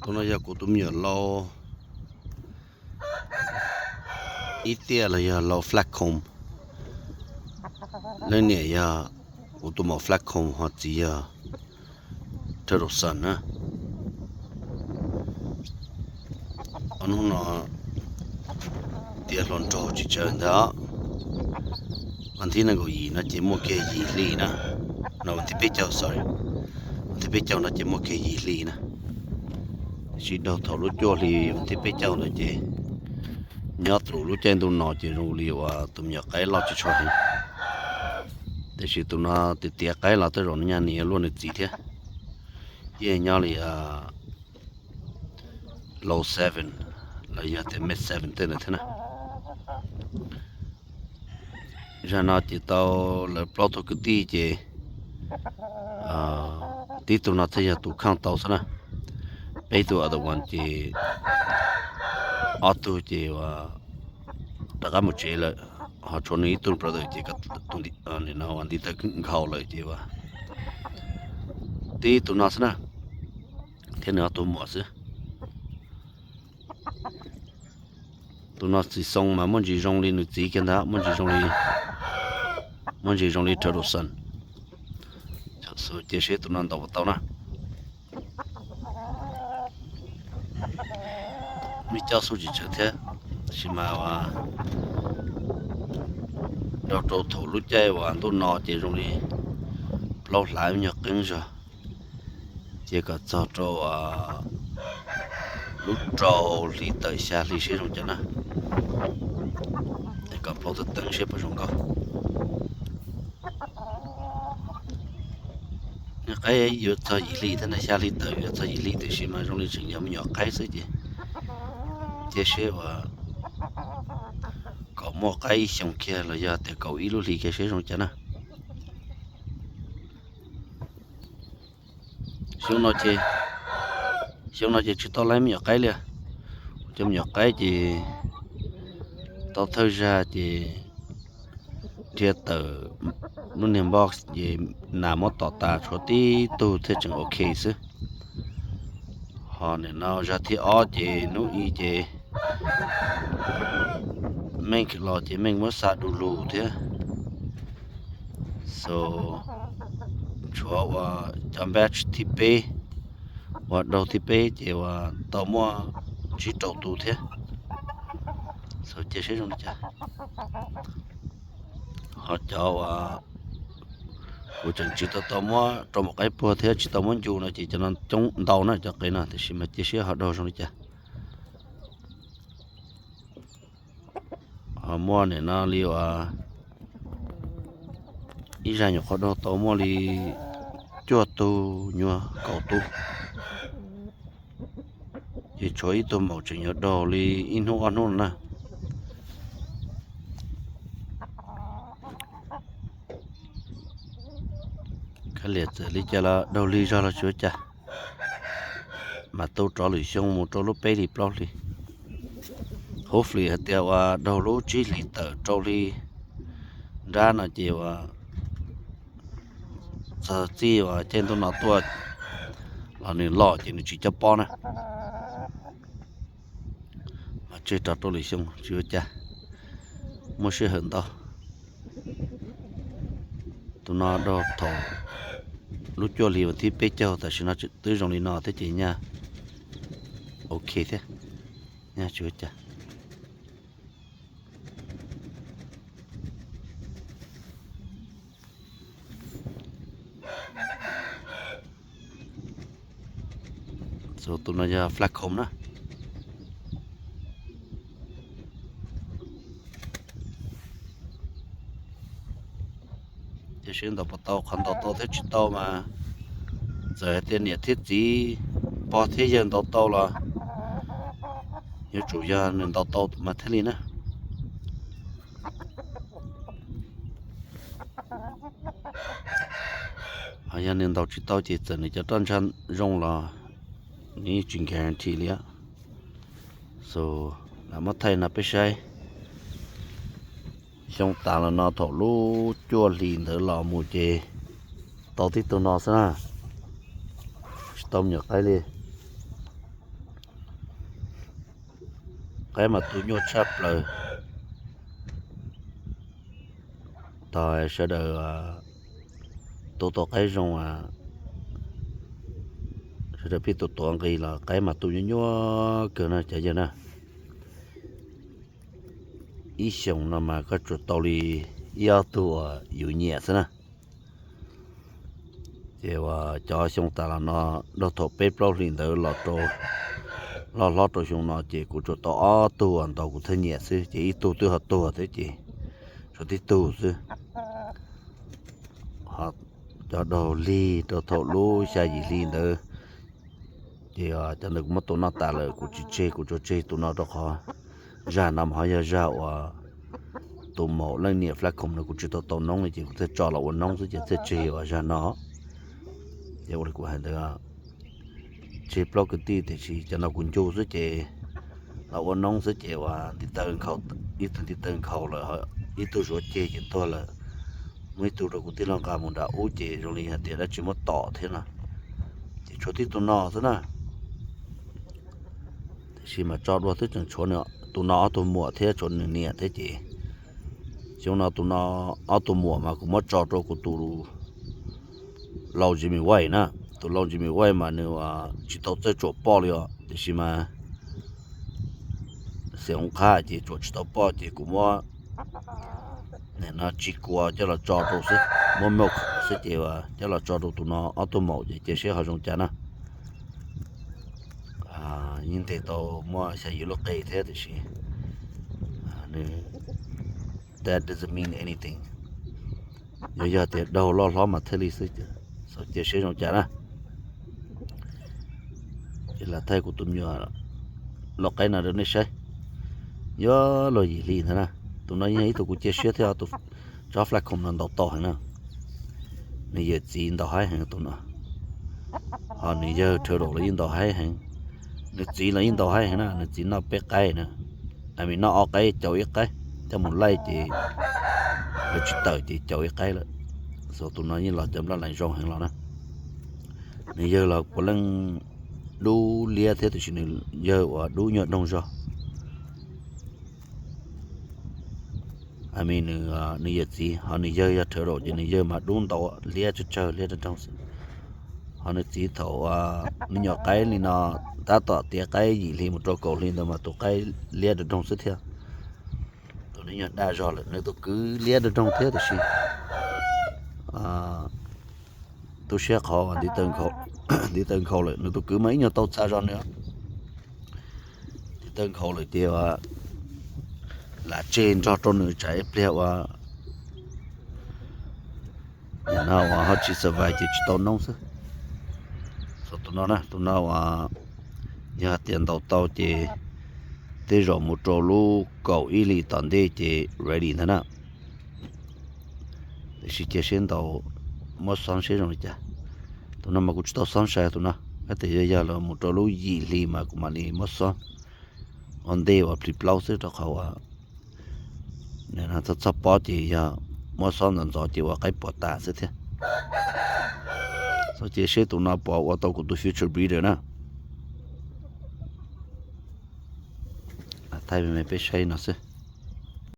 Tus no yog kuv tus me nyuam lau ib tiaj los yog lau Flat Comb. Leej niam yog kuv tus maum Flat Comb ho txiv yog Turtle Son na. Ob hnub no tiav hluas nraug tsis tsawg ntag. Vas thib nees nkaum yim no ces muaj kiag yim hli na. No vas thib peb caug, sorry, vas thib peb caug no ces muaj kiag yim hli na. Tiam sis daug thaum lub cuaj hli vas thib peb caug ntawd ces nyob rau lub caij ntuj no ces zoo li uas tus me nyuam qaib loj tsis tshua heev. Tiam sis tus no tiav tiav qaib los tej zaum nws nyaj nws yuav luaj nws txiv thiab. Yeej nyob li low seven los yog tias mid seven tej ntawd thiab na. Zag no ces tau lawv plaub tug kwv tij ces tib tug no thiaj yog tus kheej tau xwb na. Peb tug other one ces ob tug ces rov qab mus tsev lawm, ho tshuav nws ib tug brother ces nim no ua ntiv taw nkhaus lawm ces ua tib tug no xwb na, thiab nws ob tug muam xwb. Tus no txiv xoo mas muaj ntsis zoo li nws txiv kiag ntag, muaj ntsis zoo li, muaj ntsis zoo li Turtle Son. Cia seb tus no ntaus puas tau na. Muaj coj xub tsis tsawg thiab, tab sis mas ua nrog rau thaum lub caij uas ntuj no ces zoo li plaub hlav nyuag qeeb zog, ces kom txog rau lub rau hli tawm xya hli seb zoo cas na, es kom plaub tawm teeb seb puas zoo nkauj. Nyuag qaib yuav txog yim hli thiab na, xya hli tawm yuav txog yim hli tiam sis mas zoo li tseem yog me nyuam qaib xwb ces cia seb uas kom muaj qaib ib xyoos kiag los yog tias kaum ib lub hli kiag seb zoo cas na. Xyoo no ces, xyoo no ces tsis tau laib me nyuam qaib li. Cov me nyuam qaib ces tau thawj zag ces dhia tawm lub niag box ces nas muab tom tas tshuav tib tug thiaj tseem ok xwb. Ho nim no zag thib ob ces hnub i ces Meej los ces Meej muab xa du lug thiab. So tshuav uas cov batch thib peb uas daug thib peb ces uas tau muaj tsib rau tus thiab. So cia seb zoo li cas. Ho cov uas kuv tseem tsis tau tau muab rau maum qaib puag thiab tsis tau muab ncu no ces cov no coob ntau na cov qe no, tiam sis mas cia seb ho daug zoo li cas. Ho muaj nim no li uas ib zag nyuam qhuav daug tau muaj li cuaj tug nyuag kaum tus, ces tshuav ib tug maum tseem yuav daug li ib hnub ob hnub no na. Kav liam txawm li cas los daug lig zog los tsis ua cas, mas tu rov lwm xyoo mus rau lub peb hlis plaub hlis. Hopefully hais tias uas daug lub tsib hlis tawm rau hli nrab no ces uas txog txij uas caij ntuj no tuaj los nws loj ces nws tsis cob pob na. Mas tseg rov rau lwm xyoo tsis ua cas, muaj sij hawm ntau. Tus no daug thaum lub cuaj hli vas thib peb caug, tam sim no twb zoo li no thiab ces nyaj ok thiab, nyaj tsis ua cas. Tus no yog Flat Comb na. Cia seb ntaus puas tau, qhov ntaus tau thiab tsis tau mas txawm hais tias niam thiab txiv, pog thiab yawg ntaus tau los yuav tsum yog nws ntaus tau mas thiaj li na. Ho yog nws ntaus tsis tau ces txawm nws cov roj ntsha zoo los nws yeej tsis guarantee li. So lam muab thaij no peb saib. Xyoo tas los no thaum lub cuaj hlis ntawd los mus ces tau tib tug no xwb na, tsis tau me nyuam qaib li. Qaib mas tu nyuaj tshaj plaws. Tog sawv daws tu tau qaib zoo, sawv daws pheej tus tuav nqi los qaib mas tu nyuaj nyuaj kawg na cov yawg na. Ib xyoos no mas koj tsuas tau li ib ob tug uas yus nyiam xwb na. Ces uas cov xyoo tas los no, dhau thaum peb plaub hlis ntawd los rau, loj hlob rau xyoo no ces kuv tsuas tau ob tug uas ntaus kuv thiaj nyiam xwb, ces ib tug twb ho tuag thiab ces tshuav tib tug xwb. Cov daug lig rau thaum lub xya yim hli ntawd, ces cov ntawd kuv muab tua noj tas lawm, kuv tsis tseg, kuv tsuas tseg tus no rau qhov zaj no mas ho yog zaj uas tus maum leej niam Flat Comb no kuv tsis tau tau noob li ces kuv thiaj tso los ua noob xwb ces thiaj tseg uas zaj no. Ces ua li kuv hais ntawd, tseg plaub kwv tij tiam sis cov no kuv ncu xwb ces los ua noob xwb ces uas ntiv taw nkhaus, ib tug ntiv taw nkhaus lawm, ib tug zuav ceg ces tuag lawm, muaj ib tug rau kuv tij laug nqa mus nram ub ces zoo li hais tias dab tsi muab tom thiab no, ces tshuav tib tug no xwb na. Tiam sis mas tso dua twb tseem tshuav tus no ob tug muam thiab tshuav nws niam thiab ces xyoo no tus no ob tug muam mas kuv muab tso rau kuv tus lau Jimmy White na. Tus lau Jimmy White mas nws tsis tau txawj tsuam poj li os, tiam sis mas xeem hoob qhab ces tsuam tsis tau poj ces kuv muab no tsis kuas coj los tso rau xwb, muab milk xwb ces coj los tso rau tus no ob tug maum ces cia seb ho zoo cas na. Yeej ntes tau muaj xya yim lub qe thiab tiam sis nws, that doesn't mean anything. Yog, yog tias daug loj hlob mas thiaj li xwb, cia seb zoo cas na. Ces lam thaij kuv tus me nyuam lau qaib no rau nej saib. Yuav luag yim hli ntag na. Tus no yeej yog ib tug kuv cia siab thiab, tus tsob Flat Comb no ntaus tau heev na. Nws yawm txiv ntaus haib heev tus no, ho nws yawg Turtle los yeej ntaus haib heev. Nws txiv los yeej ntaus haib heev na, nws txiv noj peb qaib na. A mis noj ob qaib caum ib qaib, coj mus laij ces lawv tsis tawm ces caum ib qaib lawm. Xav tus no yeej los cov nplaj lais zoo heev los na. Nws yawg los puav leej dub liab thiab tiam sis nws yawg uas dub nyuag doog zog. A mis nws, nws yawm txiv ho nws yawg yog Turtle ces nws yawg mas dub ntau liab tsawg tsawg liab rag doog xwb. Ho nws txiv thaum me nyuam qaib li no, tab tom tiav qaib yim hli mus rau kaum hli ntawd mas tus qaib liab rag doog xwb thiab. Tus no nyuag daj zog lawm, nws tus kwv liab rag doog thiab tiam sis tu siab qhov ntiv taw nkhaus lawm, nws tus kwv mas ib nyuag tau txha zog nws. Ntiv taw nkhaus lawm ces lam tseg nrog rau nws tsam ib pliag uas no uas ho tsis survive ces tsis tau noob xwb. Tus no na, tus no uas yog hais tias ntaus tau ces tej zaum mus rau lub kaum ib hlis tom ntej ces ready ntag na. Tiam sis cia seb ntaus, muab xoob seb zoo li cas. Tus no mas kuv tsis tau xoob sai tus no, kab tias yog yog los mus rau lub yim hli mas kuv mam li muab xoob ua ntej uas plhis plaub xwb rau qhov uas txhob txhob pob ces yog muab xoob ntxov ntxov ces ua qaib puas tas xwb thiab. Xoob ces seb tus no puas ua tau kuv tus future breeder na. Thaij me me peb saib no xwb.